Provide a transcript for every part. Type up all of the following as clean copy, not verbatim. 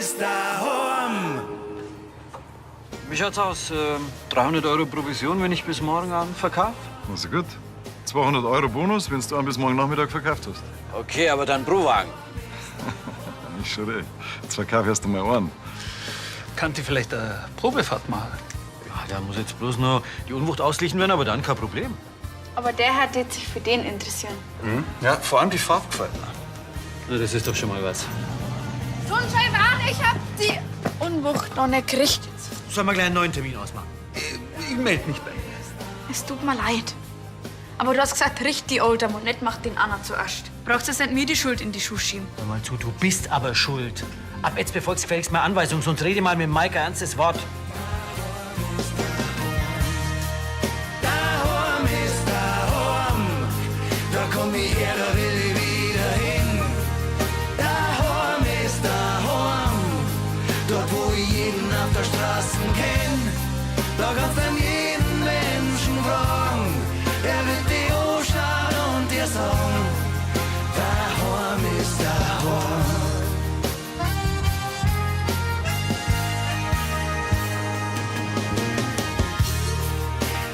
ist daheim. Wie schaut's aus? 300 Euro Provision, wenn ich bis morgen Abend verkaufe? Also gut. 200 Euro Bonus, wenn du einen bis morgen Nachmittag verkauft hast. Okay, aber dann pro Wagen. Ist schon recht. Jetzt verkauf erst einmal einen. Kann die vielleicht eine Probefahrt machen? Ja, da muss jetzt bloß noch die Unwucht ausglichen werden, aber dann kein Problem. Aber der Herr wird sich für den interessieren. Ja, vor allem die Farbe gefällt mir. Na, das ist doch schon mal was. Sonnenschein an, ich hab die Unwucht noch nicht gekriegt. Sollen wir gleich einen neuen Termin ausmachen? Ich melde mich bei Ihnen. Es tut mir leid. Aber du hast gesagt, richt die Oldtimer und nicht mach den anderen zuerst. Brauchst du nicht mir die Schuld in die Schuhe schieben? Hör mal zu, du bist aber schuld. Ab jetzt befolgst du gefälligst meine Anweisung, sonst rede mal mit Mike ein ernstes Wort. Daheim ist daheim. Da komm ich her, da will ich wieder hin. Daheim ist daheim. Dort, wo ich jeden auf der Straße kenn. Da kannst du an jeden Menschen fragen. Er wird dich anschauen und dir sagen: Daheim ist daheim.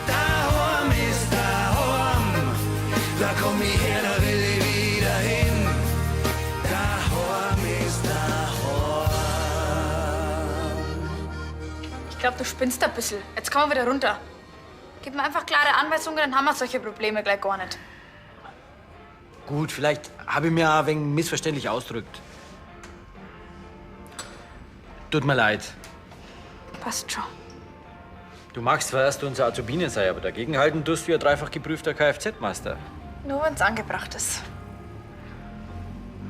Daheim ist daheim. Da komm ich her, da will ich wieder hin. Daheim ist daheim. Ich glaube, du spinnst ein bisschen. Jetzt kommen wir wieder runter. Gib mir einfach klare Anweisungen, dann haben wir solche Probleme gleich gar nicht. Gut, vielleicht habe ich mir auch ein wenig missverständlich ausgedrückt. Tut mir leid. Passt schon. Du magst zwar erst unser Azubine sein, aber dagegenhalten tust du ja dreifach geprüfter Kfz-Meister. Nur wenn's angebracht ist.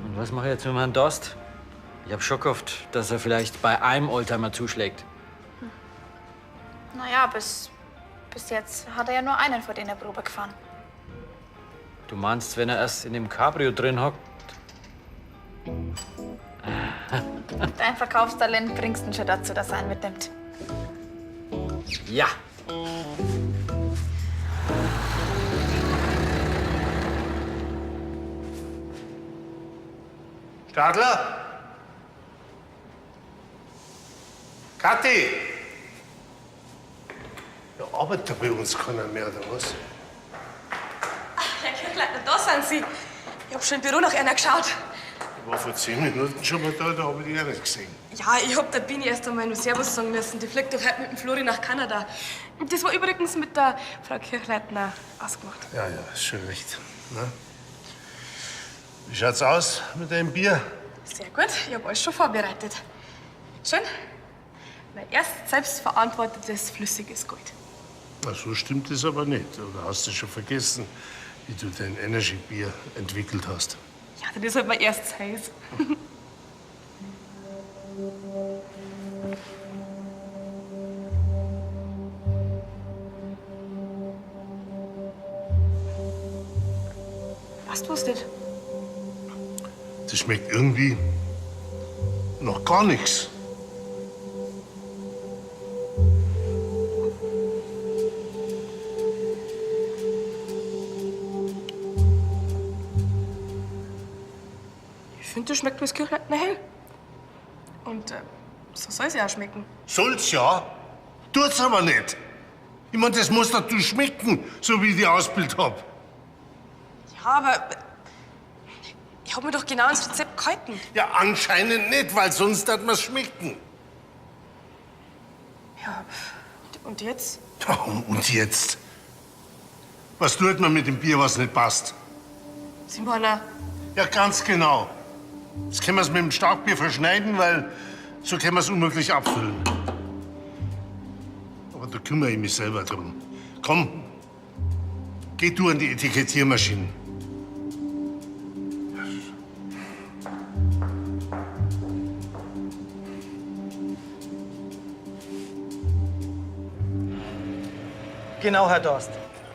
Und was mache ich jetzt mit dem Herrn Dost? Ich habe schon gehofft, dass er vielleicht bei einem Oldtimer zuschlägt. Naja, bis jetzt hat er ja nur einen vor den er Probe gefahren. Du meinst, wenn er erst in dem Cabrio drin hockt? Dein Verkaufstalent bringst ihn schon dazu, dass er einen mitnimmt. Ja. Stadler? Kathi! Ja, arbeitet da bei uns keiner mehr, oder was? Herr Kirchleitner, da sind Sie. Ich hab schon im Büro nach einer geschaut. Ich war vor 10 Minuten schon mal da, da hab ich dich auch nicht gesehen. Ja, ich hab der Bini erst einmal nur Servus sagen müssen. Die fliegt doch heute mit dem Flori nach Kanada. Und das war übrigens mit der Frau Kirchleitner ausgemacht. Ja, ja, ist schon recht. Ne? Wie schaut's aus mit deinem Bier? Sehr gut, ich hab alles schon vorbereitet. Schön. Mein erst selbstverantwortetes flüssiges Gold. Na, so stimmt es aber nicht. Oder hast du schon vergessen, wie du dein Energy-Bier entwickelt hast? Ja, das ist halt mein erstes heiß. Weißt du was nicht? Das schmeckt irgendwie noch gar nichts. Ich finde, das schmeckt wie das Kirchleitner hell. Und so soll es ja auch schmecken. Soll's ja, tut's aber nicht. Ich mein, das muss doch du schmecken, so wie ich die ausgebildet hab. Ja, aber ich hab mir doch genau ans Rezept gehalten. Ja, anscheinend nicht, weil sonst hat man's schmecken. Ja, und jetzt? Ja, und jetzt? Was tut man mit dem Bier, was nicht passt? Sie meinen, Ja, ganz genau. Das können wir's mit dem Starkbier verschneiden, weil so können wir's unmöglich abfüllen. Aber da kümmere ich mich selber drum. Komm, geh du an die Etikettiermaschine. Genau, Herr Dorst.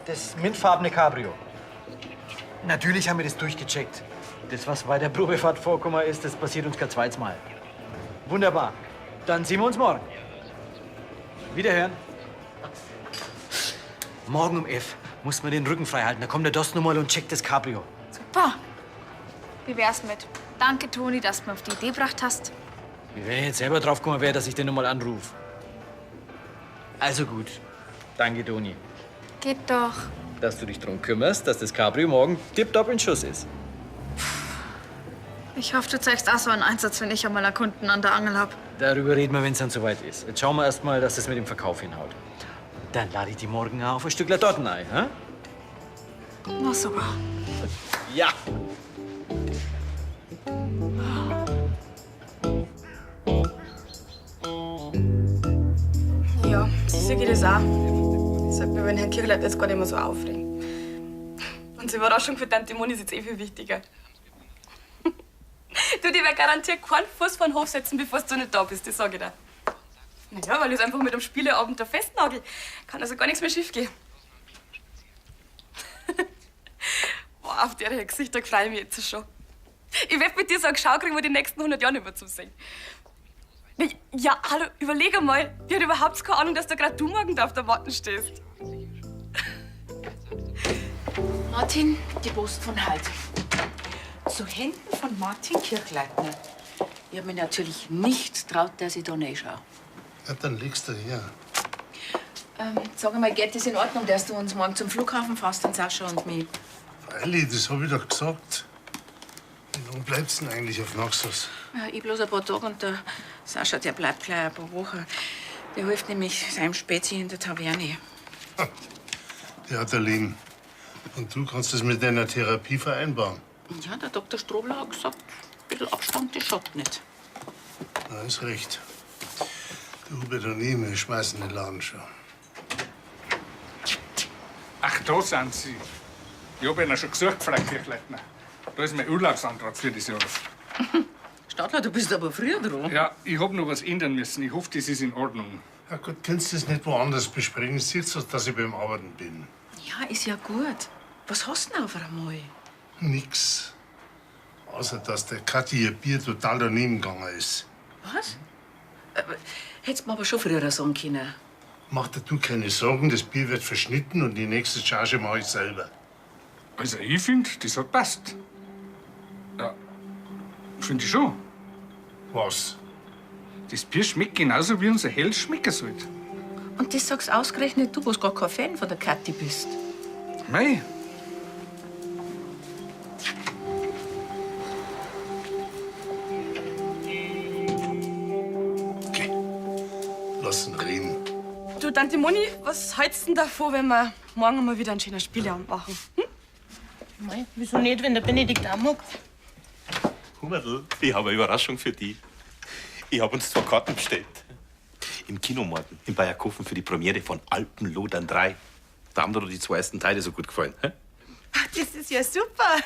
Das mintfarbene Cabrio. Natürlich haben wir das durchgecheckt. Das, was bei der Probefahrt vorgekommen ist, das passiert uns kein zweites Mal. Wunderbar. Dann sehen wir uns morgen. Wiederhören. Morgen um 11 muss man den Rücken frei halten. Da kommt der Dost nochmal und checkt das Cabrio. Super. Wie wär's mit? Danke, Toni, dass du mir auf die Idee gebracht hast. Wie wenn ich jetzt selber drauf gekommen wäre, dass ich den noch mal anrufe. Also gut. Danke, Toni, Geht doch. dass du dich drum kümmerst, dass das Cabrio morgen tipptopp in Schuss ist. Ich hoffe, du zeigst auch so einen Einsatz, wenn ich einmal einen Kunden an der Angel hab. Darüber reden wir, wenn es dann soweit ist. Jetzt schauen wir erst mal, dass das mit dem Verkauf hinhaut. Dann lade ich die morgen auch auf ein Stück Torten ein, hä? Na super. Ja. Ja, so sehe ich das auch. Ich sollte mich über den Herrn Kirchleitner jetzt gar nicht mehr so aufregen. Und die Überraschung für Tante Moni ist jetzt eh viel wichtiger. Du, die wird garantiert keinen Fuß vor den Hof setzen, bevor du nicht da bist, das sag ich dir. Naja, weil ich es einfach mit dem Spieleabend da festnagel. Kann also gar nichts mehr schiefgehen. Boah, auf deren Gesichter freue ich mich jetzt schon. Ich werd mit dir so eine Schau kriegen, wo die nächsten 100 Jahre nicht mehr zum Sehen. Ja, hallo, überleg einmal. Die hat überhaupt keine Ahnung, dass da gerade du morgen da auf der Matte stehst. Martin, die Post von heute. Zu Händen von Martin Kirchleitner. Ich hab mich natürlich nicht traut, dass ich da reinschaue. Ja, dann legst du her. Sag einmal, geht das in Ordnung, dass du uns morgen zum Flughafen fährst, den Sascha und mich? Freilich, das hab ich doch gesagt. Wie lange bleibst du denn eigentlich auf Naxos? Ja, ich bloß ein paar Tage und der Sascha, der bleibt gleich ein paar Wochen. Der hilft nämlich seinem Spezi in der Taverne. Ja, Adeline. Und du kannst das mit deiner Therapie vereinbaren. Ja, der Dr. Strobler hat gesagt, ein bisschen Abstand, das schadet nicht. Na, ist recht. Der Hubert und ich, wir schmeißen den Laden schon. Ach, da sind Sie. Ich hab Ihnen schon gesagt, Frau Kirchleitner. Da ist mein Urlaubsantrag für das Jahr. Stadler, du bist aber früher dran. Ja, ich hab noch was ändern müssen. Ich hoffe, das ist in Ordnung. Ja gut, kannst du das nicht woanders besprechen? Siehst du, dass ich beim Arbeiten bin? Ja, ist ja gut. Was hast du denn auf einmal? Nix. Außer, dass der Kathi ihr Bier total daneben gegangen ist. Was? Hättest mir aber schon früher sagen können. Mach dir du keine Sorgen, das Bier wird verschnitten und die nächste Charge mache ich selber. Also, ich find, das hat passt. Ja, finde ich schon. Was? Das Bier schmeckt genauso, wie unser Hell schmecken sollte. Und das sagst ausgerechnet du, was gar kein Fan von der Kathi bist. Mei. Lass ihn reden. Du, Tante Moni, was hältst du denn davon, wenn wir morgen mal wieder einen schönen Spieleabend machen? Hm? Mei, wieso nicht, wenn der Benedikt auch mag? Hubertl, ich habe eine Überraschung für dich. Ich habe uns zwei Karten bestellt. Im Kino morgen, in Bayerkofen für die Premiere von Alpenlodern 3. Da haben dir doch die zwei ersten Teile so gut gefallen. Hä? Ach, das ist ja super.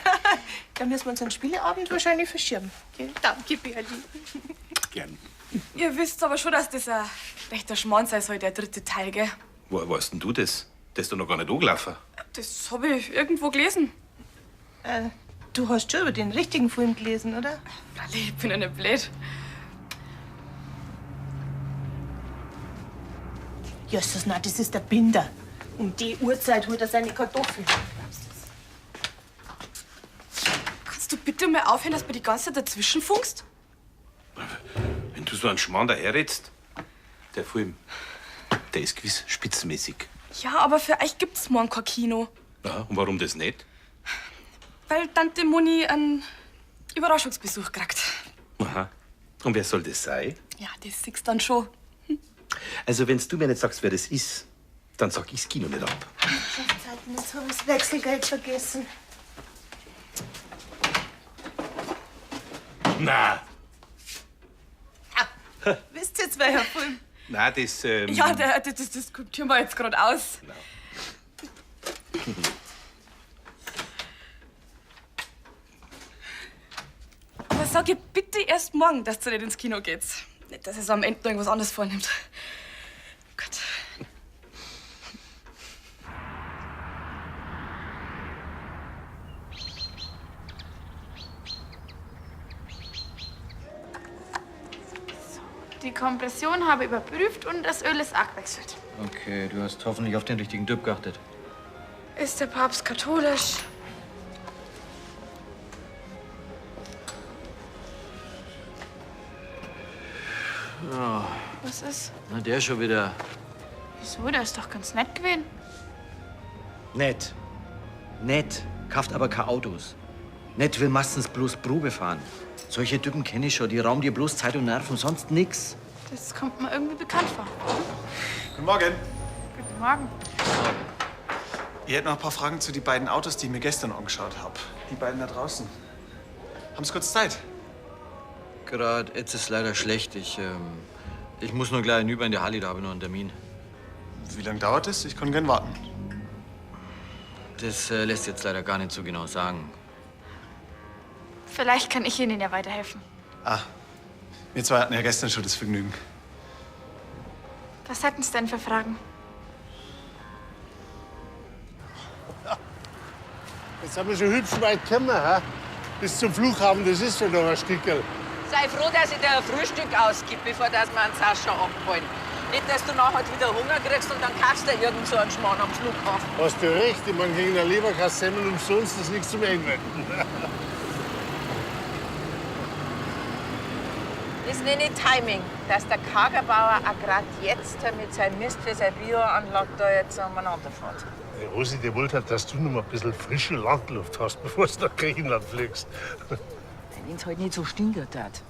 Da müssen wir unseren Spieleabend wahrscheinlich verschieben. Gell? Danke, Berli. Gern. Ihr wisst aber schon, dass das ein rechter Schmarrn sein soll, der dritte Teil, gell? Woher weißt denn du das? Das ist doch noch gar nicht angelaufen. Das habe ich irgendwo gelesen. Du hast schon über den richtigen Film gelesen, oder? Freilich, ich bin ja nicht blöd. Jesus, nein, das ist der Binder. Um die Uhrzeit holt er seine Kartoffeln. Kannst du bitte mal aufhören, dass du die ganze Zeit dazwischen funkst? Wenn du so einen Schmarrn daherredst, der Film, der ist gewiss spitzenmäßig. Ja, aber für euch gibt's morgen kein Kino. Ja, und warum das nicht? Weil Tante Moni einen Überraschungsbesuch kriegt. Aha. Und wer soll das sein? Ja, das siehst dann schon. Also, wenn du mir nicht sagst, wer das ist, dann sag ich's Kino nicht ab. Zeiten, jetzt habe ich das Wechselgeld vergessen. Na, Wisst ihr jetzt, welcher Film? na, das. Ja, das diskutieren wir jetzt gerade aus. Aber sag ihr bitte erst morgen, dass du nicht ins Kino geht. Nicht, dass es am Ende noch irgendwas anderes vornimmt. Gott. Die Kompression habe ich überprüft und das Öl ist auch gewechselt. Okay, du hast hoffentlich auf den richtigen Typ geachtet. Ist der Papst katholisch? Ja. Was ist? Na, der schon wieder. Wieso? Der ist doch ganz nett gewesen. Nett. Nett. Kauft aber keine Autos. Nett will meistens bloß Probe fahren. Solche Typen kenne ich schon. Die rauben dir bloß Zeit und Nerven, sonst nix. Das kommt mir irgendwie bekannt vor. Guten Morgen. Guten Morgen. Ich hätte noch ein paar Fragen zu den beiden Autos, die ich mir gestern angeschaut habe. Die beiden da draußen. Haben Sie kurz Zeit? Gerade jetzt ist leider schlecht. Ich muss nur gleich hinüber in die Halle, da habe ich noch einen Termin. Wie lange dauert es? Ich kann gern warten. Das lässt jetzt leider gar nicht so genau sagen. Vielleicht kann ich Ihnen ja weiterhelfen. Ah, wir zwei hatten ja gestern schon das Vergnügen. Was hätten Sie denn für Fragen? Jetzt sind wir schon hübsch weit gekommen, hä? Bis zum Flughafen, das ist ja noch ein Stickerl. Sei froh, dass ich dir ein Frühstück ausgib, bevor dass wir einen Sascha abholen. Nicht, dass du nachher wieder Hunger kriegst und dann kaufst du dir irgend so einen Schmarrn am Flughafen. Hast du recht, ich meine, gegen eine Leberkassemmel umsonst ist nichts zum Einwenden. Das nenne ich Timing, dass der Kagerbauer auch grad jetzt mit seinem Mist für seine Bioanlage da jetzt umeinander fährt. Hey, Rosi, die wollte halt, dass du noch mal ein bisschen frische Landluft hast, bevor du nach Griechenland fliegst. Wenn's halt nicht so stinken tat.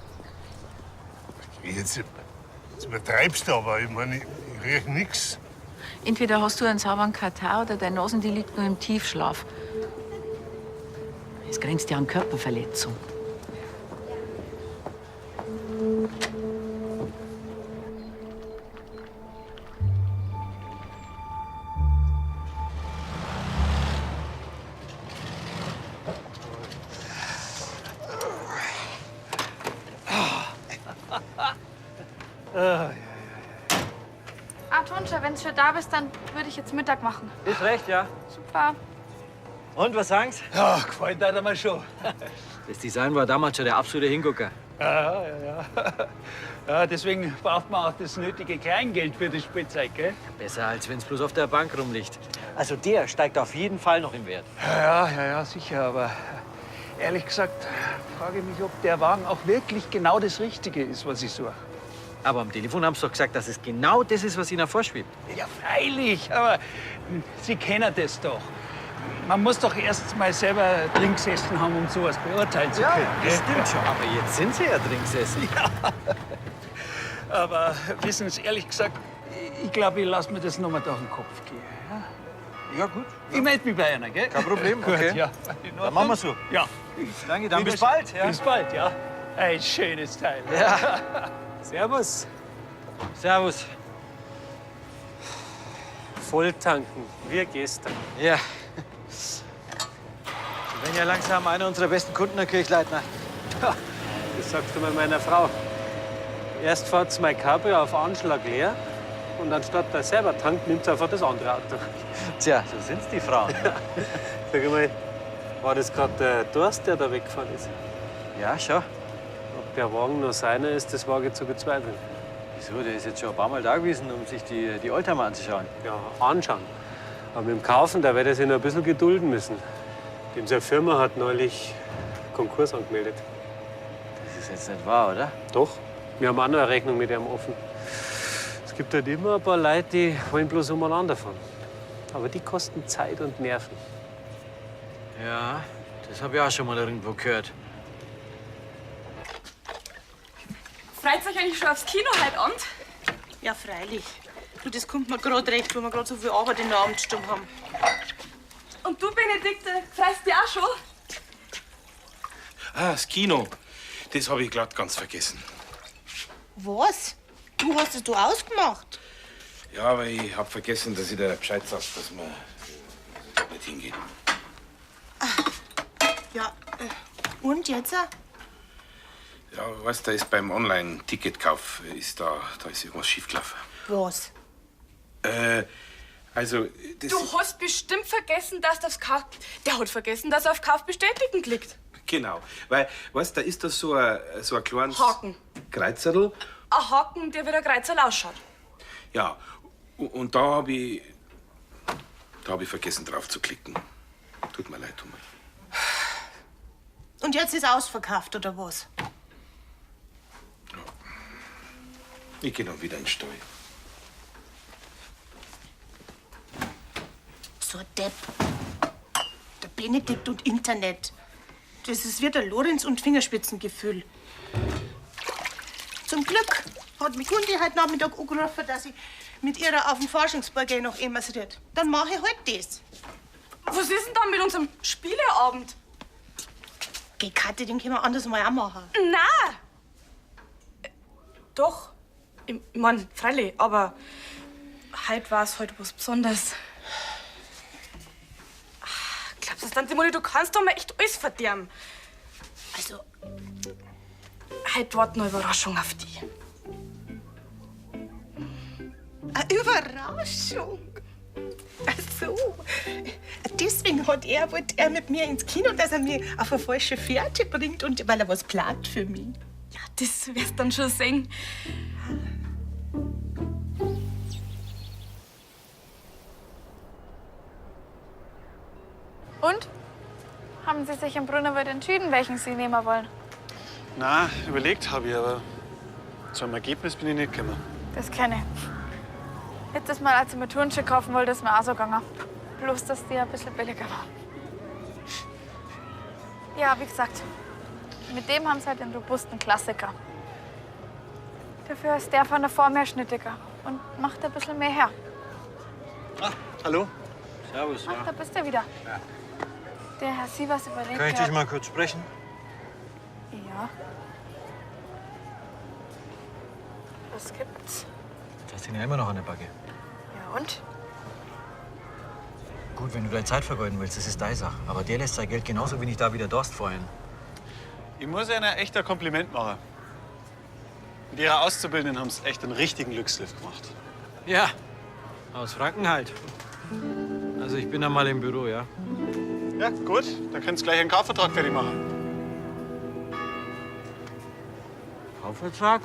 Jetzt, jetzt übertreibst du aber, ich meine, ich riech nix. Entweder hast du einen sauberen Katar oder deine Nasen, die liegt nur im Tiefschlaf. Es grenzt ja an Körperverletzung. Ah, Tonscha, wenn du schon da bist, dann würde ich jetzt Mittag machen. Ist recht, ja. Super. Und, was sagen Sie? Ja, gefällt dir mir schon. Das Design war damals schon der absolute Hingucker. Ja. Ja, deswegen braucht man auch das nötige Kleingeld für das Spielzeug, gell? Besser, als wenn's bloß auf der Bank rumliegt. Also der steigt auf jeden Fall noch im Wert. Ja, sicher. Aber ehrlich gesagt frage ich mich, ob der Wagen auch wirklich genau das Richtige ist, was ich suche. Aber am Telefon haben Sie doch gesagt, dass es genau das ist, was Ihnen vorschwebt. Ja, freilich, aber Sie kennen das doch. Man muss doch erst mal selber drin gesessen haben, um sowas beurteilen zu können. das gell? stimmt schon. Aber jetzt sind Sie ja drin gesessen. Ja. Aber wissen Sie, ehrlich gesagt, ich glaube, ich lasse mir das noch mal durch den Kopf gehen. Ja, ja gut. Ich melde mich bei einer, gell? Kein Problem, Gut, okay. ja. Dann machen wir so. Ja. Danke, dann bis bald. Ja. Bis bald, ja. Ein schönes Teil. Ja. Servus. Servus. Volltanken, wie gestern. Ja. Sie werden ja langsam einer unserer besten Kunden, Herr Kirchleitner. Das sagst du mal meiner Frau. Erst fährt mein Cabrio auf Anschlag leer und anstatt dass selber tankt, nimmt sie einfach das andere Auto. Tja, so sind's die Frauen. Sag mal, war das gerade der Durst, der da weggefahren ist? Ja, schon. Ob der Wagen noch seiner ist, das wage ich zu bezweifeln. Wieso? Der ist jetzt schon ein paar Mal da gewesen, um sich die Oldtimer anzuschauen. Ja, anschauen. Aber mit dem Kaufen, da wird er sich noch ein bisschen gedulden müssen. Dem seine Firma hat neulich Konkurs angemeldet. Das ist jetzt nicht wahr, oder? Doch. Wir haben auch noch eine Rechnung mit ihm offen. Es gibt halt immer ein paar Leute, die wollen bloß umeinander fahren. Aber die kosten Zeit und Nerven. Ja, das habe ich auch schon mal irgendwo gehört. Freut euch eigentlich schon aufs Kino heute Abend? Ja, freilich. Du, das kommt mir gerade recht, wo wir gerade so viel Arbeit in der Abendstunde haben. Und du, Benedikte, freust dich auch schon? Ah, das Kino. Das habe ich glatt ganz vergessen. Was? Du hast es du ausgemacht? Ja, aber ich habe vergessen, dass ich dir Bescheid sag, dass wir nicht hingehen. Ja, und jetzt? Ja, weißt du, da ist beim Online-Ticketkauf ist da ist irgendwas schiefgelaufen. Was? Also, das. Du hast bestimmt vergessen, dass du aufs Kauf... Der hat vergessen, dass er auf Kauf bestätigen klickt. Genau. Weil, weißt du, da ist da so ein kleines Haken. Kreuzerl. Ein Haken, der wie der Kreuzerl ausschaut. Ja, und da habe ich. Da habe ich vergessen, drauf zu klicken. Tut mir leid, Thomas. Und jetzt ist ausverkauft, oder was? Ich geh dann wieder in den Stall. So ein Depp. Der Benedikt und Internet. Das ist wie der Lorenz und Fingerspitzengefühl. Zum Glück hat mich Gundi heute Nachmittag angerufen, dass ich mit ihrer auf dem Forschungsberg gehe nach Emmersried. Dann mache ich halt das. Was ist denn dann mit unserem Spieleabend? Geh, Kathi, den können wir anders mal auch machen. Na! Doch. Ich mein, freilich, aber heute war es halt was Besonderes. Ah, Glaubst du, Tante Moni, du kannst doch mal echt alles verderben. Also, heute wartet noch eine Überraschung auf dich. Eine Überraschung. Ach so. Deswegen hat er, wollte er mit mir ins Kino, dass er mich auf eine falsche Fährte bringt und weil er was plant für mich. Ja, das wirst dann schon sehen. Und? Haben Sie sich im Brunnerwirt entschieden, welchen Sie nehmen wollen? Na, überlegt habe ich, aber zu einem Ergebnis bin ich nicht gekommen. Das kenne ich. Letztes Mal, als ich mir Turnschuhe kaufen wollte, ist mir auch so gegangen. Bloß, dass die ein bisschen billiger waren. Ja, wie gesagt, mit dem haben sie halt den robusten Klassiker. Dafür ist der von der Form her schnittiger und macht ein bisschen mehr her. Hallo? Servus. Ach, da bist du wieder. Der Herr Sievers überlegt. Kann ich dich gerade- mal kurz sprechen? Ja. Was gibt's? Du hast ihn ja immer noch an der Backe. Ja, und? Gut, wenn du deine Zeit vergeuden willst, das ist deine Sache. Aber der lässt sein Geld genauso wenig da wie der Dorst vorhin. Ich muss Ihnen echt ein Kompliment machen. Mit Ihrer Auszubildenden haben Sie echt einen richtigen Glücksgriff gemacht. Ja, aus Franken halt. Also ich bin da mal im Büro, ja? Ja, gut. Dann könnt ihr gleich einen Kaufvertrag fertig machen. Kaufvertrag?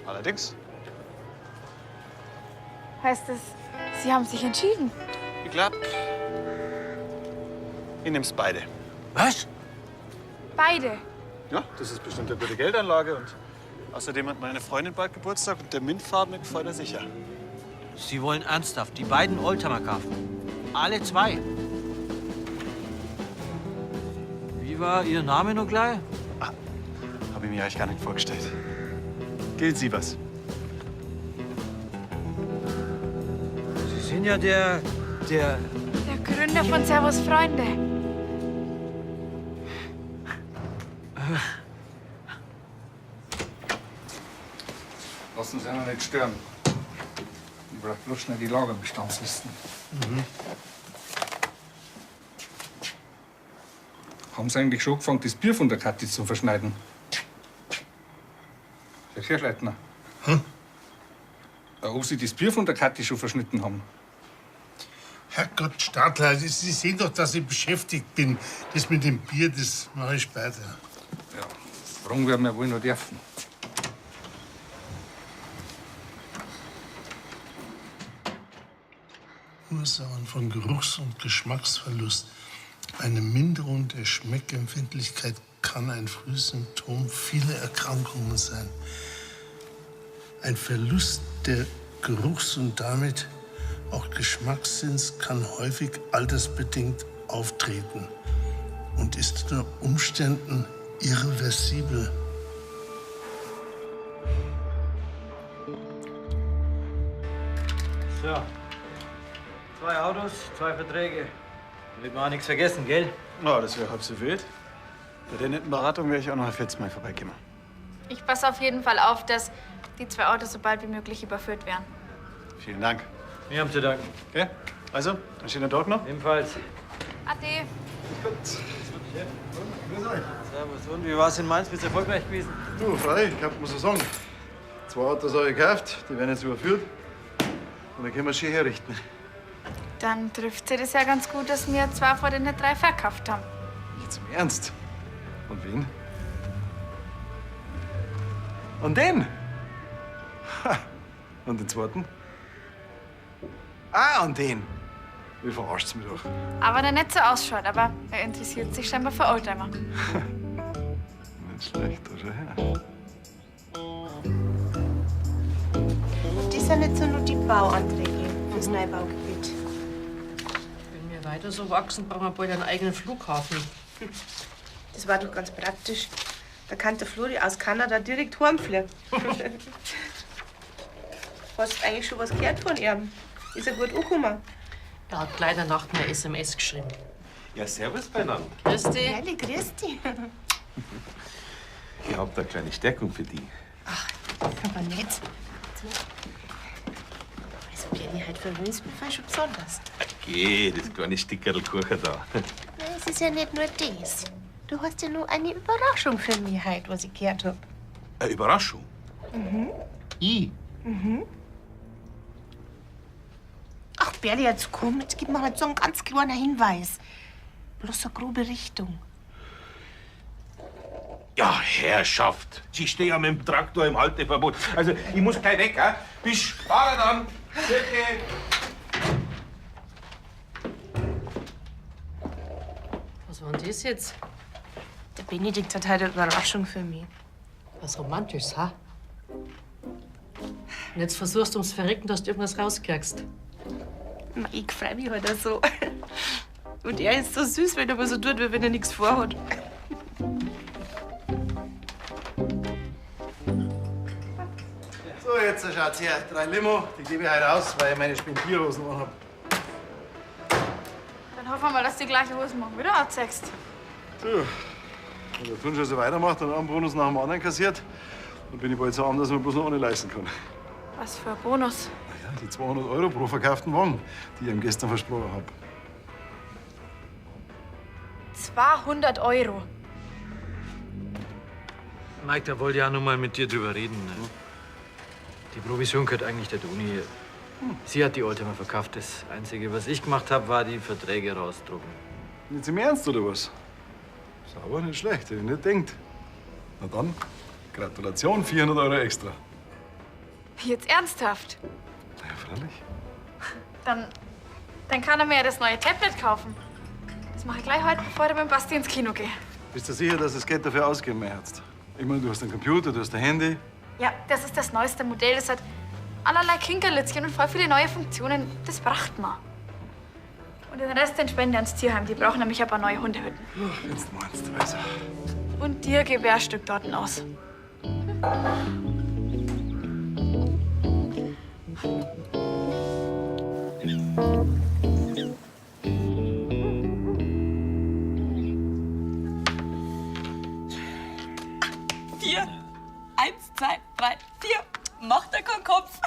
Allerdings. Heißt es, Sie haben sich entschieden? Ich glaub, ich nehm's beide. Was? Beide. Ja, das ist bestimmt eine gute Geldanlage und außerdem hat meine Freundin bald Geburtstag und der Mintfarbene gefällt ihr sicher. Sie wollen ernsthaft die beiden Oldtimer kaufen. Alle zwei. Wie war Ihr Name noch gleich? Habe ich mir eigentlich gar nicht vorgestellt. Gilt Sie was? Sie sind ja der. Der Gründer von Servus Freunde. Lassen Sie sich nicht stören. Ich brauche bloß schnell die Lagerbestandslisten. Haben Sie eigentlich schon angefangen, das Bier von der Kathi zu verschneiden? Herr Kirchleitner. Hm? Ob Sie das Bier von der Kathi schon verschnitten haben? Herrgott, Stadler, Sie sehen doch, dass ich beschäftigt bin. Das mit dem Bier, das mache ich später. Ja, fragen werden wir wohl noch dürfen. Ursachen von Geruchs- und Geschmacksverlust. Eine Minderung der Schmeckempfindlichkeit kann ein Frühsymptom vieler Erkrankungen sein. Ein Verlust der Geruchs- und damit auch Geschmackssinns kann häufig altersbedingt auftreten und ist unter Umständen irreversibel. So. Zwei Autos, zwei Verträge. Damit wir auch nichts vergessen, gell? Ja, das wäre halb so wild. Bei der netten Beratung wäre ich auch noch ein viertes Mal vorbeigekommen. Ich passe auf jeden Fall auf, dass die zwei Autos so bald wie möglich überführt werden. Vielen Dank. Wir haben zu danken. Okay, also, einen schönen Tag noch. Ebenfalls. Ade. Servus. Und wie war's in Mainz? Bist du erfolgreich gewesen? Du, frei, ich kann so sagen. Zwei Autos habe ich gekauft, die werden jetzt überführt. Und dann können wir schön herrichten. Dann trifft sich das ja ganz gut, dass wir zwei vor den drei verkauft haben. Jetzt im Ernst. Und wen? Und den? Ha. Und den zweiten? Ah, und den. Wie verarscht's mich doch. Aber der nicht so ausschaut, aber er interessiert sich scheinbar für Oldtimer. Nicht schlecht, oder? Ja. sind jetzt nur die Bauanträge fürs Neubaugebiet. Wenn wir weiter so wachsen, brauchen wir bald einen eigenen Flughafen. Das war doch ganz praktisch. Da kann der Flori aus Kanada direkt heimfliegen. Hast du eigentlich schon was gehört von ihm? Ist er gut angekommen? Er hat gleich danach mir SMS geschrieben. Ja, servus beieinander. Grüß dich. Herrlich, grüß dich. Ich hab da eine kleine Stärkung für dich. Aber nett. Also, Bernie, heute verwöhnst mich schon besonders. Geh, das kleine Stickerl Kuchen da. Nein, es ist ja nicht nur das. Du hast ja nur eine Überraschung für mich heute, was ich gehört hab. Eine Überraschung? Mhm. Ich? Mhm. Ach, Berli, jetzt komm, jetzt gib mir halt so einen ganz kleinen Hinweis. Bloß eine grobe Richtung. Ja, Herrschaft. Sie stehen ja mit dem Traktor im Halteverbot. Also, ich muss gleich weg, hä? Bis später dann. Bitte. Was war denn das jetzt? Der Benedikt hat heute eine Überraschung für mich. Was Romantisches, ha? Und jetzt versuchst du ums Verrecken, dass du irgendwas rauskriegst. Ich freu mich heute so. Und er ist so süß, wenn er mal so tut, wie wenn er nichts vorhat. So, jetzt schaut's her. Drei Limo, die gebe ich heute aus, weil ich meine Spendierhosen anhab. Dann hoffen wir mal, dass du die gleiche Hose morgen wieder anziehst. Du, wenn der Tun schon so weitermacht und einen Bonus nach dem anderen kassiert, dann bin ich bald so arm, dass ich mir bloß noch eine leisten kann. Was für ein Bonus. Ja, die 200 Euro pro verkauften Wagen, die ich ihm gestern versprochen hab. 200 Euro. Mike, da wollte ich auch noch mal mit dir drüber reden. Ne? Die Provision gehört eigentlich der Doni. Sie hat die Oldtimer verkauft. Das Einzige, was ich gemacht habe, war die Verträge rausdrucken. Nicht im Ernst, oder was? Sauber, nicht schlecht, hätte ich nicht gedacht. Na dann, Gratulation, 400 Euro extra. Jetzt ernsthaft? Ja, freilich. Dann kann er mir ja das neue Tablet kaufen. Das mache ich gleich heute, bevor ich mit dem Basti ins Kino gehe. Bist du sicher, dass du das Geld dafür ausgeben möchtest? Ich meine, du hast einen Computer, du hast ein Handy. Ja, das ist das neueste Modell. Das hat allerlei Kinkerlitzchen und voll viele neue Funktionen. Das braucht man. Und den Rest den spende ich ans Tierheim. Die brauchen nämlich ein paar neue Hundehütten. Wenn's du meinst, also. Und dir gebe ich ein Stück dort aus. Vier. Eins, zwei, drei, vier. Macht er keinen Kopf.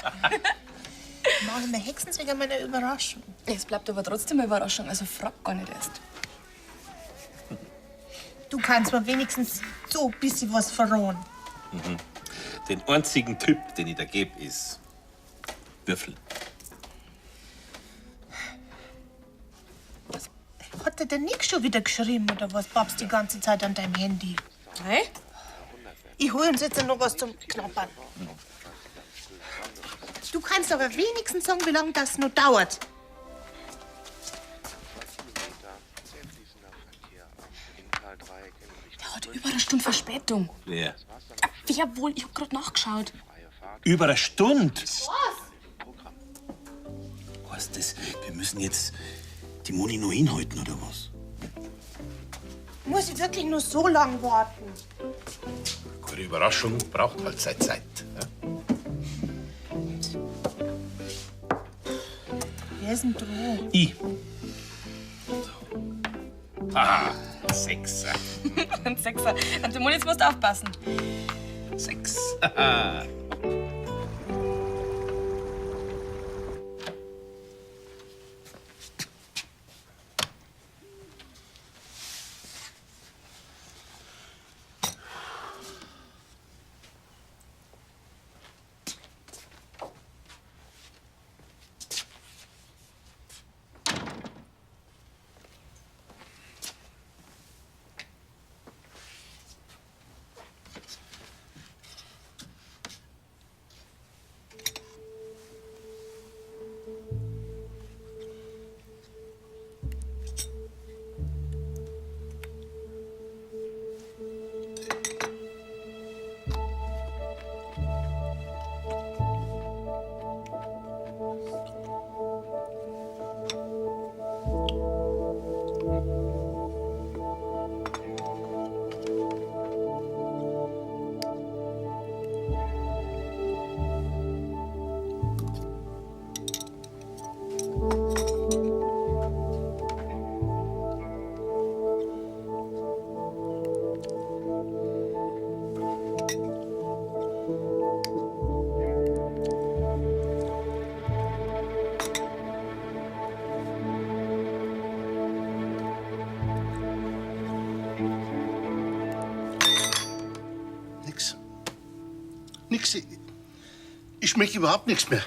Machen wir Hexens wegen meiner Überraschung. Es bleibt aber trotzdem eine Überraschung, also frag gar nicht erst. Du kannst mir wenigstens so ein bisschen was verraten. Mhm. Den einzigen Tipp, den ich da gebe, ist Würfel. Hat dir der Nick schon wieder geschrieben oder was babst die ganze Zeit an deinem Handy? Hey? Ich hol uns jetzt noch was zum Knabbern. Du kannst aber wenigstens sagen, wie lange das noch dauert. Der hat über eine Stunde Verspätung. Wer? Wer wohl? Ich hab grad nachgeschaut. Über eine Stunde? Was? Heißt das, wir müssen jetzt die Moni noch hinhalten, oder was? Muss ich wirklich nur so lange warten? Keine Überraschung braucht halt seine Zeit. Ja? Wer ist denn dran? Ich. Ah, Sechser. Ein Sechser. Und Moni, jetzt musst du aufpassen. Sechs. Nix. Ich schmecke überhaupt nichts mehr.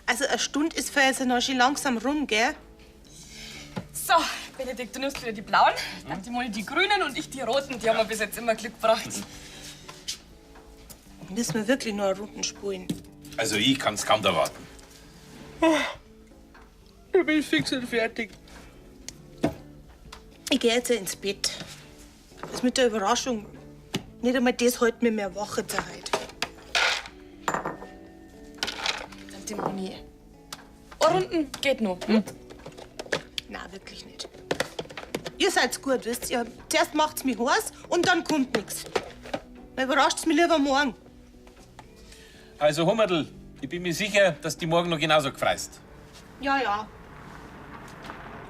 Also, eine Stunde ist für jetzt noch schon langsam rum, gell? So, Benedikt, du nimmst wieder die blauen, dann die Moni die grünen und ich die roten. Die haben mir bis jetzt immer Glück gebracht. Müssen wir wirklich nur Runden spulen. Also ich kann's kaum erwarten. Ich bin fix und fertig. Ich gehe jetzt ins Bett. Das mit der Überraschung. Nicht einmal das hält mir mehr wach jetzt heute. Tante Moni. Eine Runden geht noch. Hm? Na, wirklich nicht. Ihr seid's gut, wisst ihr? Zuerst macht's mich heiß und dann kommt nix. Dann überrascht's mich lieber morgen. Also Hummerl, ich bin mir sicher, dass die morgen noch genauso gefreist. Ja, ja.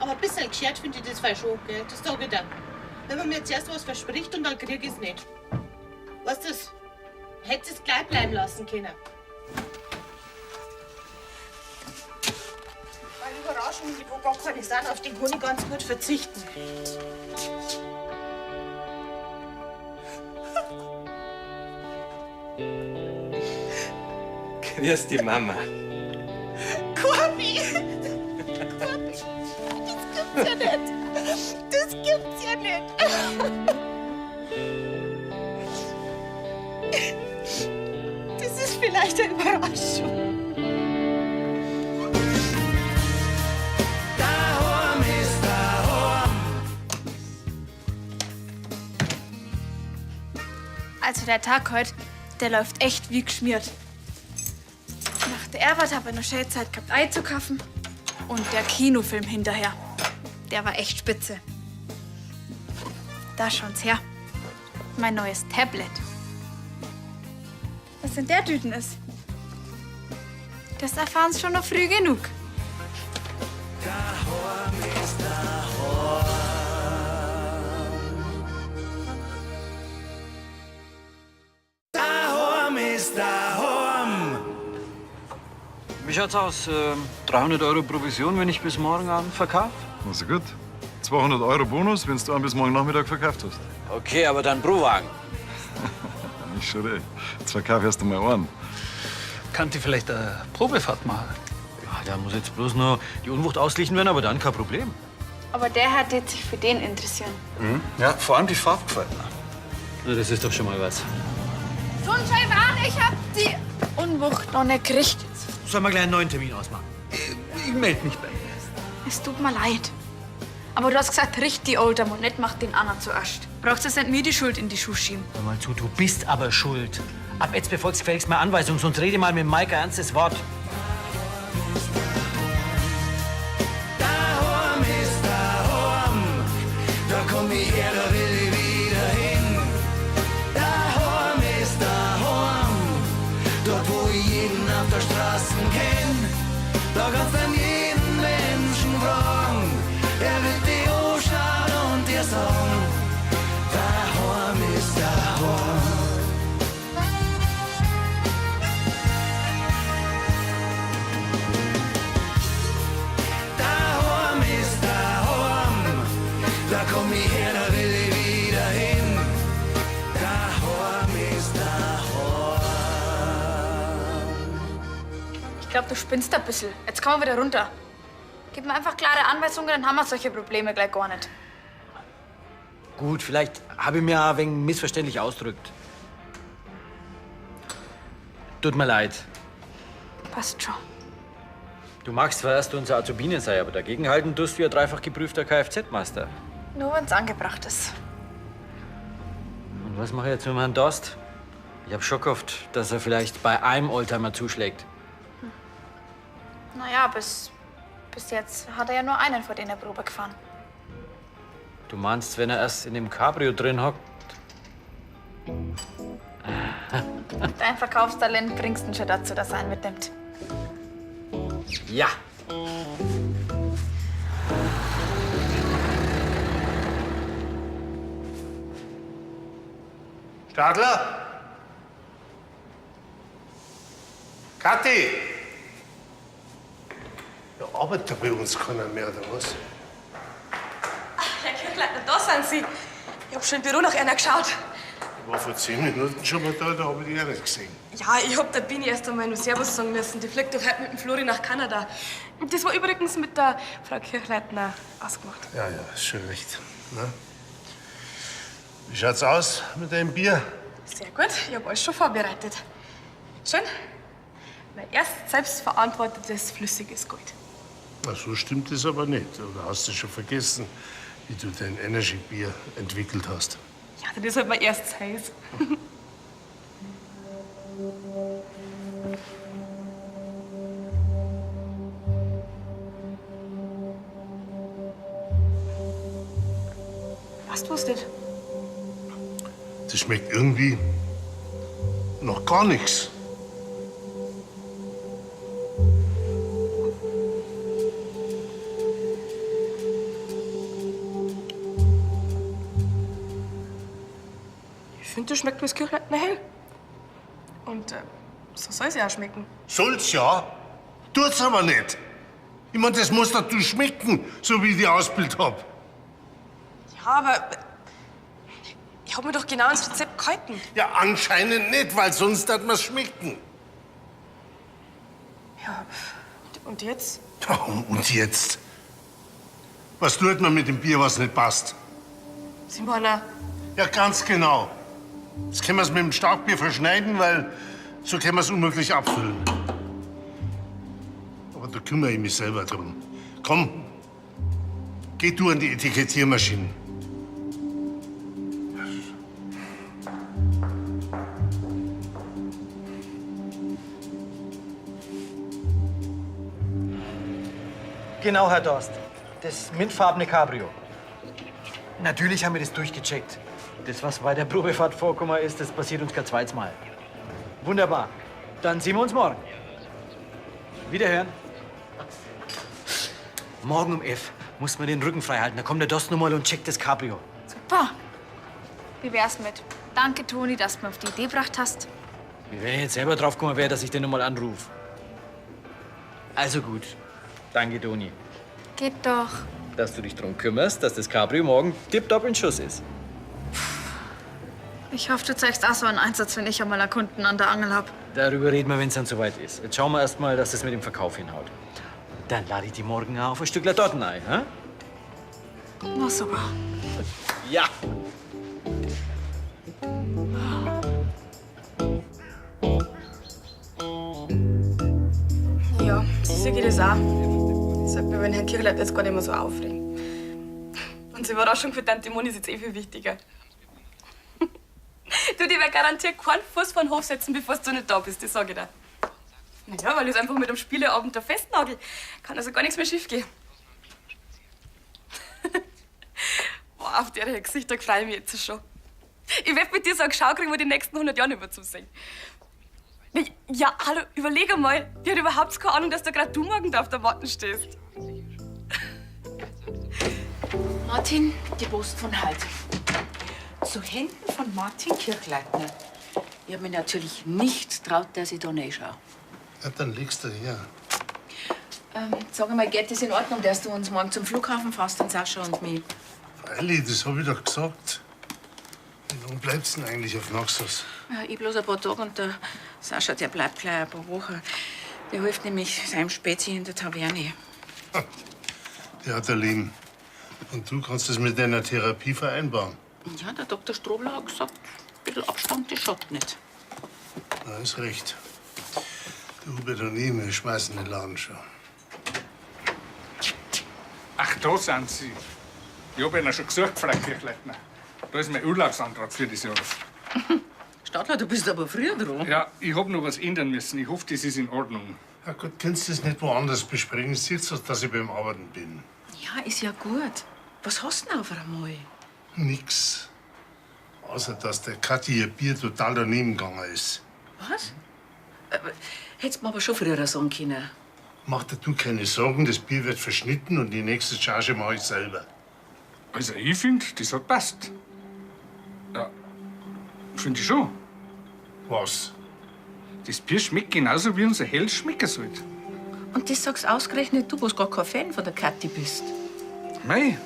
Aber ein bisschen geschert finde ich das schon, gell? Das sag ich dir. Wenn man mir zuerst was verspricht und dann krieg ich's nicht. Weißt du, das hättest es gleich bleiben lassen können. Weil Überraschungen, die wo gar keine sind, auf die kann ich ganz gut verzichten. Grüß dich, Mama. Corby! Corby! Das gibt's ja nicht! Das gibt's ja nicht! Das ist vielleicht eine Überraschung. Daheim ist daheim. Also der Tag heute, der läuft echt wie geschmiert. Nach der Arbeit habe ich noch schön Zeit gehabt, Ei zu kaufen. Und der Kinofilm hinterher, der war echt spitze. Da schaut's her. Mein neues Tablet. Was in der Tüten ist, das erfahren sie schon noch früh genug. Daheim ist daheim. Daheim ist daheim. Wie schaut's aus? 300 Euro Provision, wenn ich bis morgen Abend verkaufe? Na, so gut. 200 Euro Bonus, wenn du einen bis morgen Nachmittag verkauft hast. Okay, aber dann pro Wagen. Nicht schon recht. Jetzt verkauf erst einmal einen. Kann die vielleicht eine Probefahrt machen? Ja, da muss jetzt bloß noch die Unwucht ausglichen werden, aber dann kein Problem. Aber der Herr wird sich für den interessieren. Mhm. Ja, vor allem die Farbe gefällt mir. Na, das ist doch schon mal was. Sonnenschein an, ich hab die Unwucht noch nicht gekriegt. Sollen wir gleich einen neuen Termin ausmachen? Ich melde mich bei Ihnen. Es tut mir leid. Aber du hast gesagt, richt die Oldtimer und nicht mach den anderen zuerst. Brauchst du nicht mir die Schuld in die Schuhe schieben. Hör mal zu, du bist aber schuld. Ab jetzt befolgst du gefälligst meine Anweisung, sonst rede mal mit Mike ein ernstes Wort. Daheim ist daheim. Da komm ich her, da will ich wieder hin. Daheim ist daheim. Dort, wo ich jeden auf der Straße kenn. Da kannst du jeden Menschen fragen. Er wird dich anschauen und dir sagen: Daheim ist daheim. Daheim ist daheim. Da komm ich her, da will ich wieder hin. Daheim ist daheim. Ich glaube, du spinnst ein bisschen. Jetzt kommen wir wieder runter. Gib mir einfach klare Anweisungen, dann haben wir solche Probleme gleich gar nicht. Gut, vielleicht habe ich mir auch ein wenig missverständlich ausgedrückt. Tut mir leid. Passt schon. Du magst zwar erst unser Azubine sein, aber dagegenhalten tust du ja dreifach geprüfter Kfz-Meister. Nur wenn's angebracht ist. Und was mache ich jetzt mit Herrn Dost? Ich habe schon gehofft, dass er vielleicht bei einem Oldtimer zuschlägt. Naja, bis jetzt hat er ja nur einen vor den er Probe gefahren. Du meinst, wenn er erst in dem Cabrio drin hockt? Dein Verkaufstalent bringst ihn schon dazu, dass er einen mitnimmt. Ja. Stadler? Kathi! Ja, arbeitet da bei uns keiner mehr, oder was? Herr Kirchleitner, da sind Sie. Ich hab schon im Büro nach einer geschaut. Ich war vor 10 Minuten schon mal da, da habe ich dich auch nicht gesehen. Ja, ich hab der Bini erst einmal nur Servus sagen müssen. Die fliegt doch heute mit dem Flori nach Kanada. Und das war übrigens mit der Frau Kirchleitner ausgemacht. Ja, ja, ist schon recht. Ne? Wie schaut's aus mit deinem Bier? Sehr gut, ich hab alles schon vorbereitet. Schön. Mein erst selbstverantwortetes flüssiges Gold. Na, so stimmt es aber nicht. Oder hast du schon vergessen, wie du dein Energy Bier entwickelt hast? Ja, das ist halt mein erstes heiß. Weißt du was nicht? Das schmeckt irgendwie noch gar nichts. Ich finde, das schmeckt mir das Kirchleitner hell. Und so soll es ja auch schmecken. Soll's ja, tut's aber nicht. Ich mein, das muss doch du schmecken, so wie ich die ausgebildet hab. Ja, aber ich hab mir doch genau ans Rezept gehalten. Ja, anscheinend nicht, weil sonst hat man's schmecken. Ja, und jetzt? Ja, und jetzt? Was tut man mit dem Bier, was nicht passt? Simona, Ja, ganz genau. Jetzt können wir's mit dem Starkbier verschneiden, weil so können wir's unmöglich abfüllen. Aber da kümmere ich mich selber drum. Komm, geh du an die Etikettiermaschine. Genau, Herr Dorst. Das mintfarbene Cabrio. Natürlich haben wir das durchgecheckt. Das, was bei der Probefahrt vorgekommen ist, das passiert uns kein zweites Mal. Wunderbar. Dann sehen wir uns morgen. Wiederhören. Morgen um 11 muss man den Rücken frei halten. Da kommt der Dorst nochmal und checkt das Cabrio. Super. Wie wär's mit? Danke, Toni, dass du mir auf die Idee gebracht hast. Wie wenn ich jetzt selber drauf gekommen wäre, dass ich den nochmal anrufe. Also gut. Danke, Toni, Geht doch. dass du dich drum kümmerst, dass das Cabrio morgen tipptopp in Schuss ist. Ich hoffe, du zeigst auch so einen Einsatz, wenn ich einmal einen Kunden an der Angel hab. Darüber reden wir, wenn es dann soweit ist. Jetzt schauen wir erst mal, dass das mit dem Verkauf hinhaut. Dann lade ich die morgen auch auf ein Stück Torten ein. Hä? Na super. Ja. Ja, so sehe ich das auch. Ich sollte mich über den Herrn Kirchleitner jetzt gar nicht mehr so aufregen. Und die Überraschung für Tante Moni ist jetzt eh viel wichtiger. Du, die wird garantiert keinen Fuß vor den Hof setzen, bevor du nicht da bist, das sag ich dir. Naja, weil ich einfach mit dem Spieleabend da festnagel. Kann also gar nichts mehr schiefgehen. Boah, auf der Gesichter freue ich mich jetzt schon. Ich werd mit dir so eine Schau kriegen, wo die nächsten 100 Jahre nicht mehr zum Sehen. Ja, hallo, überleg einmal. Die hat überhaupt keine Ahnung, dass da gerade du morgen da auf der Matte stehst. Martin, die Post von halt. Zu Händen von Martin Kirchleitner. Ich hab mich natürlich nicht traut, dass ich da reinschaue. Ja, dann legst du her. Sag einmal, geht es in Ordnung, dass du uns morgen zum Flughafen fährst, den Sascha und mich? Freilich, das hab ich doch gesagt. Wie lange bleibst du denn eigentlich auf Naxos? Ja, ich bloß ein paar Tage und der Sascha, der bleibt gleich ein paar Wochen. Der hilft nämlich seinem Spezi in der Taverne. Der hat ein Leben. Und du kannst es mit deiner Therapie vereinbaren. Ja, der Dr. Strobler hat gesagt, ein bisschen Abstand, das schadet nicht. Na, ist recht. Der Hubert und ich, wir schmeißen den Laden schon. Ach, da sind Sie. Ich hab Ihnen schon gesagt, Frau Kirchleitner. Da ist mein Urlaubsantrag für das Jahr. Stadler, du bist aber früher dran. Ja, ich hab noch was ändern müssen. Ich hoffe, das ist in Ordnung. Ja gut, kannst du das nicht woanders besprechen? Siehst du, dass ich beim Arbeiten bin? Ja, ist ja gut. Was hast du denn auf einmal? Nix. Außer, dass der Kathi ihr Bier total daneben gegangen ist. Was? Hättest mir aber schon früher sagen können. Mach dir du keine Sorgen, das Bier wird verschnitten und die nächste Charge mache ich selber. Also, ich finde, das hat passt. Ja, finde ich schon. Was? Das Bier schmeckt genauso, wie unser Hell schmecken sollte. Und das sagst ausgerechnet du, was gar kein Fan von der Kathi bist. Mei.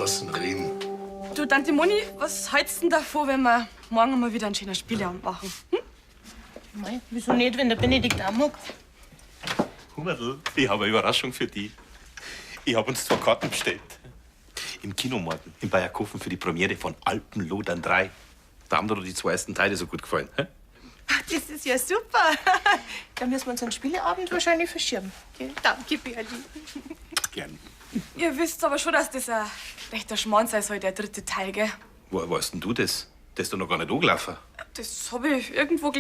draußen reden. Du, Tante Moni, was hältst du denn davon, wenn wir morgen mal wieder einen schönen Spieleabend machen? Mei, wieso nicht, wenn der Benedikt auch mag? Hummerl, ich habe eine Überraschung für dich. Ich habe uns zwei Karten bestellt. Im Kino morgen, in Bayerkofen für die Premiere von Alpenlodern 3. Da haben dir doch die zwei ersten Teile so gut gefallen. Hä? Ach, das ist ja super. Dann müssen wir unseren Spieleabend wahrscheinlich verschieben. Gell? Danke, Berli. Gern. Ihr wisst aber schon, dass das ein rechter Schmarrn sein soll, der dritte Teil, gell? Woher weißt denn du das? Das ist doch noch gar nicht angelaufen. Das habe ich irgendwo gelesen.